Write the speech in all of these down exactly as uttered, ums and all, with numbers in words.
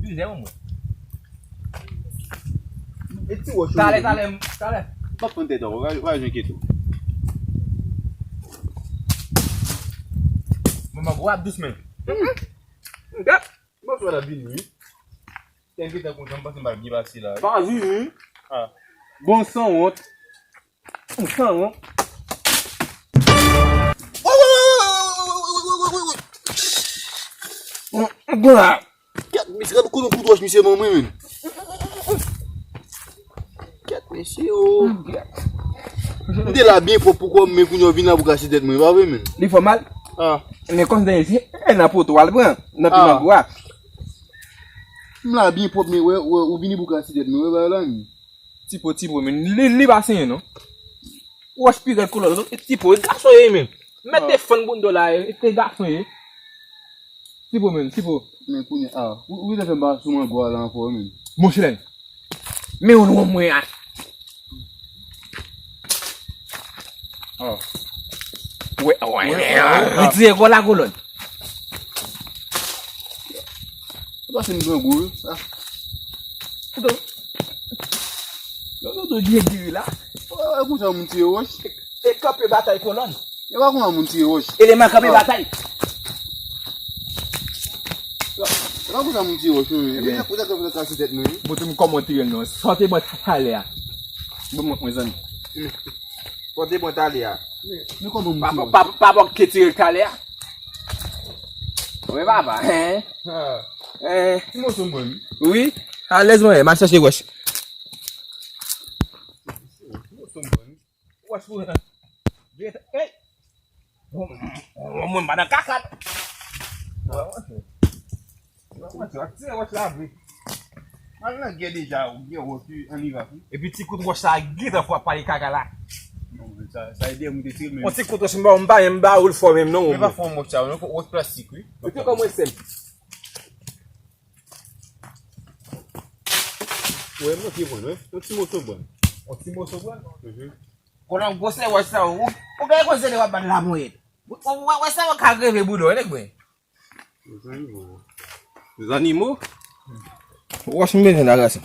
Plizyè moun. E ti wòch yo. Talè, talè, talè. M ap pran tèt ou, w a jwenn kete w. Mwen, mwen, w ap dous men. Gad. Mwen, w ap vini, wi. Tèt gentan kontan, m panse m pa byen pase la, wi. Pa vini. Ah. Bon sanwont. Ou sanwont. Kèt, misye, gad kote kout wòch misye ban mwen, menm. Kèt, mesye, o. M te la byen pwòp pou kò m, men kounye a w vin la pou kase tèt mwen, pa vre, menm? Li fè mal? Ah. Men kòm se isi, e nan poto w al pran, nan piman bwa. M la byen pwòp, men wè, wè, ou vini pou kase tèt mwen, wè, bagay la, menm. Tipo, tipo, men li, li pa senyen, non. Wòch pi rèd kolòn, tipo, e gason ye, menm. Mèt defann bounda w la, e, e gason ye. Tipo, menm, tipo. Men kounye a, ou, ou vin fè m pa sou mwen gwa la ankò, menm. Monchè, men yon lwon mwen a. Oh. Wè, wè, wè, wè, wè. Retire gò la kolòn. Ou pa fin grangou, wi. Ah. Kote w? Yo, yo, yo, byen diri la. Wè, wè, konsa moun tire wòch. E kanpe batay kolòn. E pa konsa moun tire wòch. Eleman kanpe batay. E pa konsa moun tire wòch, wi. Ebyen. Ou te, ou te kanpe kase tèt mwen, wi. Montre m kòman w tire l, non. Sa w te ban talè a. Bon, mwen, mwen, zanmi. Sa w te ban talè a. Men kòman moun tire wòch? Pa, pa, pa, pa bòk ke tire l talè a. Wi, papa, hein? Ah. Eh. Ti moso mwen. Wi. Alèz mwen, m al chache wòch. Ti moso mwen. Wòch pou. Hey. Mwen pa nan kaka. Wòch la vre. Al nan gè deja, ou gen wòch wi, ann Irak wi. Epi ti kout wòch sa a gentan fè w ap pale kaka la. Non, men sa, sa ede mwen te tire men. On ti kout wòch, m pa, m pa, m pa ou l fò menm non. Men pa fò wòch sa, non, wòch plastik wi. Ou te kòman sèm? Wè, mwen ki bon, wi. On ti moso bon. On ti moso bon? Mhm. Konan gwosè wòch sa, ou, ou gen gwosè de w ap bat la mwen. Ou, ou, wè, wè sa w ka greve boudon, nèg mwen. Zanimo. Wòch m bezwen la, gason.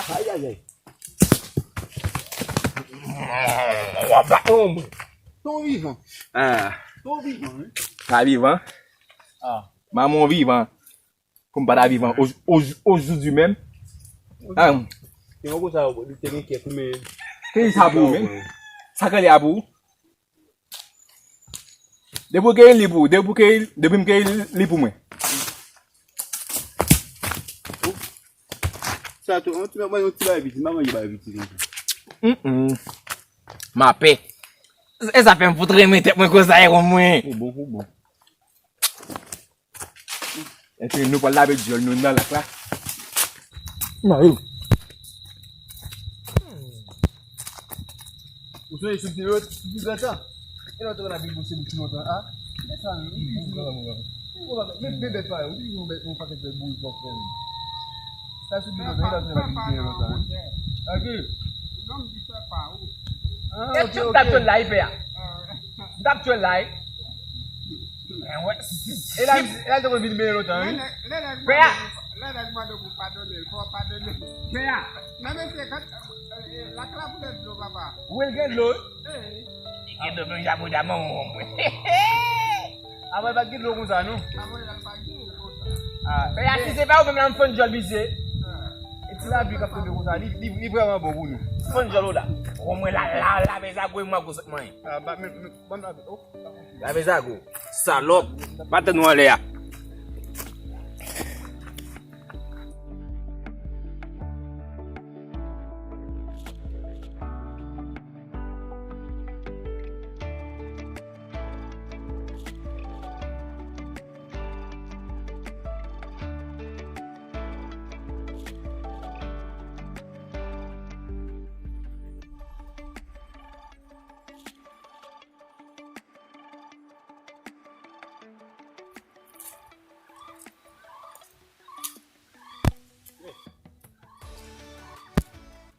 Ay, ay, ay. W ap bat mwen. Ton vivan. Ah. Ton vivan, wi. Pa vivan. Ah. Manman w vivan. Pou m pa ta vivan o, o, ojodi menm. Ah. Te mwen konsa, li te gen kèk, men. Ki sa pou ou menm? Sa k rele a pou ou? Depi w keyi li pou ou, depi w keyi, depi m keyi li pou mwen. Sa tou, yon ti bagay, yon ti bagay piti, m pa manje bagay piti konsa. Mm, mm. M a pè. E sa fè m fout renmen tèt mwen konsa, e konn mwen. Ou bon, ou bon. Epi nou pral lave dyòl nou nan lak la. Nan yo. Ou sonje sou ti lòt, sou ti lòt la? E lòt la vin gouche li ti lontan a. Kite sa, wi. Men bèt pa yo, ou di yon bèt, yon pakèt bèt bourik w ap fè, wi. Sa sou ti lòt la, e lòt la vin gouche lontan, wi. Ok. Non, m di fè pa ou. Ah, ok, ok. E tout sa tout la, li fè a. Ah. M t ap tchwe l la, wi. E la, e la, l te konn vin benyen lontan, wi. Lè nèg, lè nèg Pè a. Mande pou, lè nèg mande pou padone l, fò w padone l. Pè a. Nan mesye, kan, e, e, lak la pou lè dlo, papa. Ou wè l gen dlo, wi? Li gen dlo, men ja mouda manman mwen. Avan l pa t gen dlo konsa, non? Avan l pa t gen dlo konsa. Ah, pè a, si se pa ou menm la, m fann djòl misye. E ti lapli k ap tonbe konsa, li, li, li vrèman bon pou nou. Fann djòl ou la. Bon, mwen la, la, la, men sa gwo mwa gwo sot mwen. Ah, ba, men, men, ban m lape, oh. Lave zago, salòp, pa tann nou anlè a.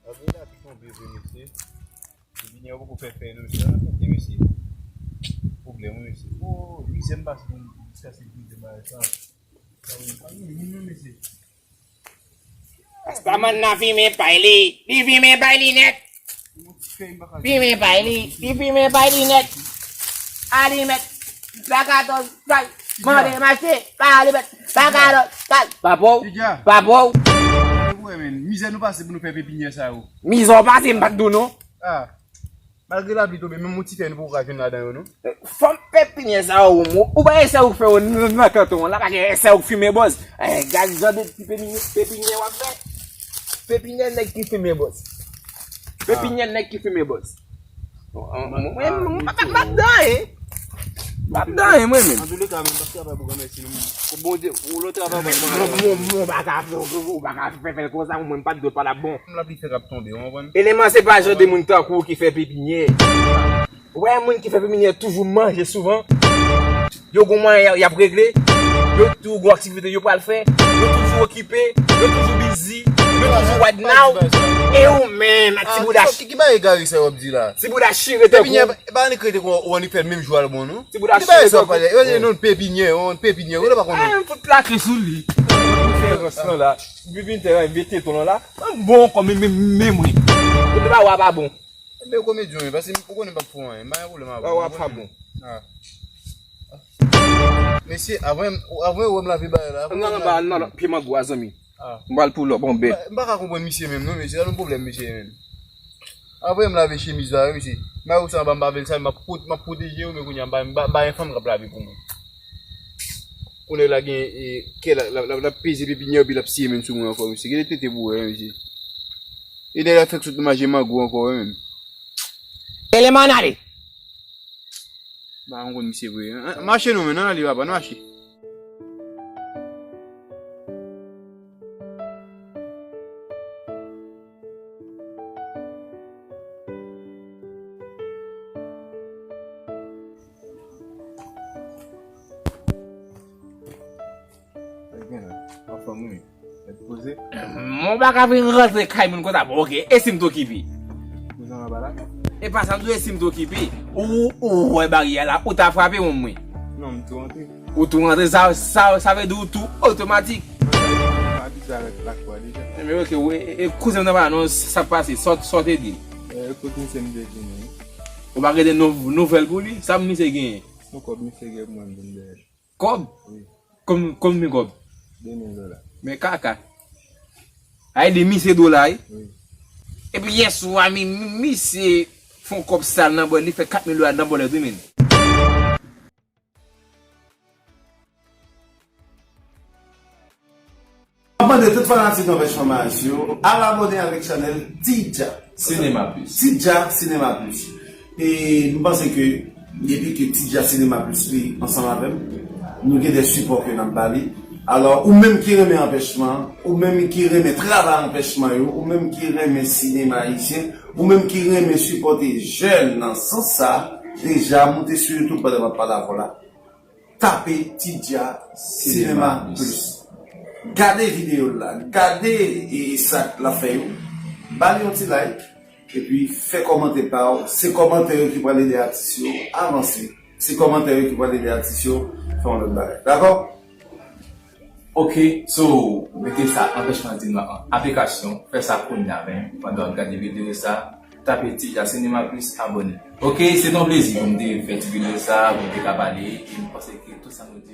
Apre lapli tonbe vre, mesye. Epi, nèg yo poko fè fè nou sa, tande, mesye. Pwoblèm, wi, mesye. Oh, mizè m pase pou m jiskaske m fin fè bagay sa. Sa wi, pa gen moun, non, mesye. Rastaman nan fimen pay li. Li fimen pay li nèt. Fimen pay li. Li fimen pay li nèt. Alimèt. Sa katòz kay. Mande mache. Pa alimèt. Sa katòz kay. Papo. Papo. Mizè nou pase pou nou fè pepinyè sa yo. Mizè w pase, m pa t di w non. Ah. Malgre lapli tonbe, menm yon ti fèy nou poko ka jwenn ladan yo, non. Fanm pepinyè sa yo, ou, ou pa esè ou k fè yo nan, nan kanton an la, pa gen esè ou k fimen bòz. Eh, gad jan de ti pepinyè, pepinyè w ap fè. Pepinyè nèg ki fimen bòz. Pepinyè nèg ki fimen bòz. Mwen, mwen, mwen, mwen pa, pa, pa dan anyen. Pa dan anyen, mwen menm. Antouka, mwen pa kapab pou granmèsi nou. Bondye, ou lòt travay, mwen, mwen, mwen pa ka fè, ou pa ka fè, fè l konsa, mwen, m pa t dwe pale bon. Lapli fèk ap tonbe, ou konprann? Eleman se pa jan de moun tankou w ki fè pepinyè. Ou wè moun ki fè pepinyè toujou manje souvan. Yo gon mwayen y ap regle. Yo toujou gon aktivite yo pral fè. Yo toujou okipe. Yo toujou busy. Yo toujou right now. E ou menm, ak ti bouda ki, ki bagay egare sa w ap di la? Ti bouda chire tankou. Pepinyè, e pa annik rete kon ou annik fè l menm jou a l bon, non? Ti bouda chire tankou. Yo di non, pepinyè, on pepinyè, ou pa konnen. Ay, m fout lakle sou li. Diferans lan la. Bibin tè la, mete ton lan la. Bon, kòm men, men, men mwen. Ou te pa wè pa bon. Enben, komedyen, wi, paske ou konnen m p ap fè anyen, m pa gen pwoblèm avè w. Wè, w ap fè bon. Ah. Mesye, avan, avan w wè m lave bagay la. Nan, nan, ba, nan, nan, pye mango a, zanmi. Ah. M pral pull up, on bèt. M pa, m pa ka konprann misye menm, non, mesye, sa yon pwoblèm, mesye, menm. Avan m lave chemiz la, wi, mesye. Mayo sa anba m pa vle l sal, m ap pwot-, m ap pwoteje yo, men kounye a, m pa, m pa, m pa gen fanm k ap lave pou mwen. Kounye a la gen, e, kè la, la, la, l ap peze pepinyè, epi l ap siye menm sou mwen ankò, mesye. Gade tete pou wè, mesye. E nèg la fèk sot nan mache mango ankò, wi, menm. Eleman, ann ale. M pa konn misye vre. An, an, mache non, men, ann ale, papa, ann mache. Mwen pa ka vin rantre kay moun konsa, bon, oke, e si m t okipe? E pa sa m di w, e si m t okipe? Ou, ou wè baryè la, ou ta frape mwen. Non, m tou rantre. Ou tou rantre, sa, sa, sa vle di ou tou otomatik. Mwen abitye avèk lakwa deja. Enben, oke, e, e, kouzen m nan pa non, sa k pase, sa w te di? E, kot misye m te vini. Ou pa gen de nou-, nouvèl pou li? Sa misye genyen? Se yon kòb misye gen pou mwen, m vin dèyè l. Kòb? Wi. Konbyen, konbyen kòb? De mil dola. Men kaka. Ay, de misye dola, wi. Wi. Epi yè swa, mi, mi, misye fè yon kòb sal nan bòl, li fè kat mil dola nan bòlèt, wi, men. Mwen mande tout fanatik Anpèchman Mayas yo al abòne avèk chanèl Tidja Sinema Plis. Tidja Sinema Plis. E m panse ke depi ke Tidja Sinema Plis li ansanm avè m, nou gen de sipò ke n ap ba li. Alò, ou menm ki renmen Anpèchman, ou menm ki renmen travay Anpèchman yo, ou menm ki renmen sinema ayisyen, ou menm ki renmen sipòte jèn nan sans sa, deja moute sou YouTube pandan m ap pale avè w la. Tape Tidja Sinema Plis. Gade videyo l la, gade e, e sa l ap fè yo. Ba li yon ti like. epi fè kòmantè pa w. Se kòmantè yo ki pral ede atis yo avanse. Se kòmantè yo ki pral ede atis yo fè yon lòt bagay. Dakò? Ok, so, mete sa anpèchman di nou an aplikasyon. Fè sa kounye a menm, pandan w ap gade videyo sa, tape Tija Cinema Plus, abòne. Ok, se yon plezi pou m te fè ti videyo sa, pou m te ka pale, e m panse ke tout sa nou di